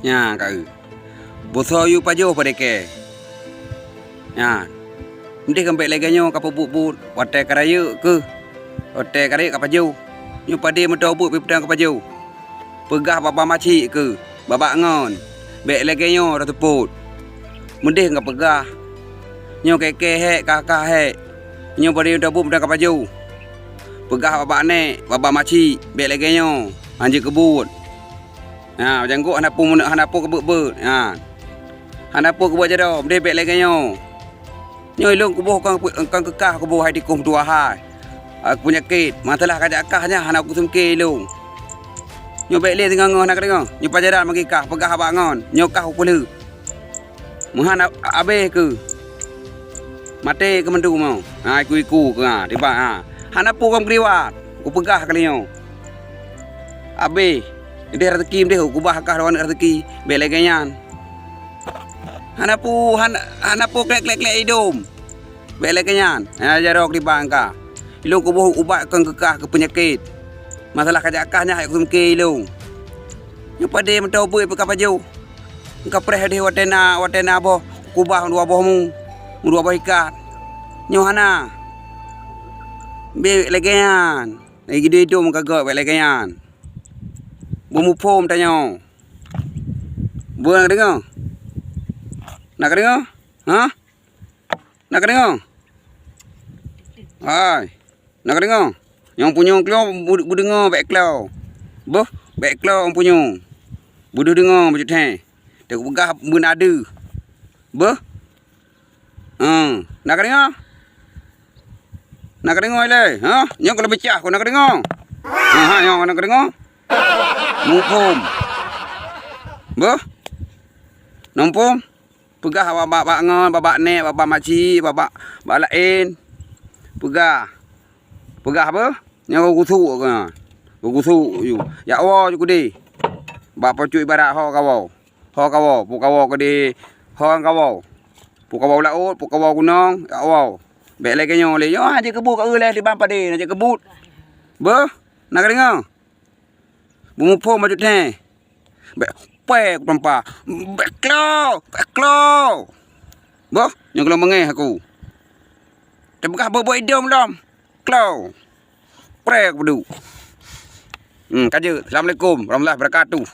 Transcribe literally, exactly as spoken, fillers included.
Nya ka eu. Beusoe yue pajoh padé kée. Nya. Meudeh kan bék lagée nyoe ka peubuet-buet, watée ka rayeuk keuh. Watée ka rayeuk ka pajoh. Nyoe padé meutoe buet pih peudong ka pajoh. Peugah bak bak macik keuh, bak bak ngon. Bék lagée nyoe taseupôt. Meudeh ka peugah. Nyoe kée-kée hék, ka-ka hék. Nyoe padé meutoe buet peudong ka pajoh. Peugah bak bak nék, bak bak macik, bék lagée nyoe. Hanjeuet keubuet. Ha, janggok hana peue meuneuk, hana peue keubeuet-beuet. Ha. Hana peue keubeuet jaroe, meudeh bék lagée nyoe. Nyoe ilôn kuboh kon, kon keukah kuboh hai tikôh meutuwah hai. Ha, peunyakét, masalah ka jak kah nyan hana kusungké ilôn. Nyoe bék lé singoh-ngoh na keudéh. Nyoe pajaran magi kah, peugah bak ngon. Nyoe kah kupeulheueh. Meuhan a-, abéh keuh. Maté keuh mandum nyoe. Ha, iku-iku keuh, ha, tiba, ha. Hana peue kon keuriwat. Kupeugah kali nyoe. Abéh. Ideh raseuki meudeh, kubah kah lôn raseuki. Bék lagée nyan. Hana peue, hana, hana peue klek-klek-klek idôm. Bék lagée nyan. Hana jaroe keutiba kah. Ilôn kuboh ubat kon keukah keu peunyakét. Masalah ka jak kah nyan hai kusungké ilôn. Nyoe padé meutoe buet pih ka pajoh. Ka preh deh watée na, watée na boh kubah dua boh mu, dua boh ikat. Nyoe hana. Bék lagée nyan. Lagée idôm ka gét bék lagée nyan. Beumuphom tanyoe. Beuna ka deungoe? Na ka deungoe? Ha? Na ka deungoe? Hai. Na ka deungoe? Nyang punyueng kloe beu-, beudeungoe bék kloe. Beuh, bék kloe nyang punyueng. Beudeuh deungoe bacut hé. Teupeugah beuna deuh. Beuh. Hm, na ka deungoe? Na ka deungoe ilée? Ha? Nyoe ka lôn peucah ku na ka deungoe? Ha, ha, nyoe na ka deungoe? Muphom. Beuh? Na muphom? Peugah bak, bak, bak ngon, bak, bak nék, bak, bak makcik, bak, bak, bak laén. Peugah. Peugah beuh? Nyoe gusuk keuh. Gusuk ju. Jak woe ju keudeh. Bak peucut ibarat ho kawoe. Ho kawoe, peue kawoe keudeh. Ho kawoe. Peue kawoe laôt, peue kawoe gunong, jak woe. Bék lagée nyoe lé. Nyoe hana jeuet keubuet ka eu lé diban padé, hana jeuet keubuet. Beuh, na ka deungoe? Beumuphom bacut hé. Bék pée kutampa. Bék klo, bék klo. Boh, nyang keulang beungéh aku. Teupeugah beuet-beuet idôm lom. Klo. Preh aku peuduek. Hmm, ka jeuet. Assalamualaikum warahmatullahi wabarakatuh.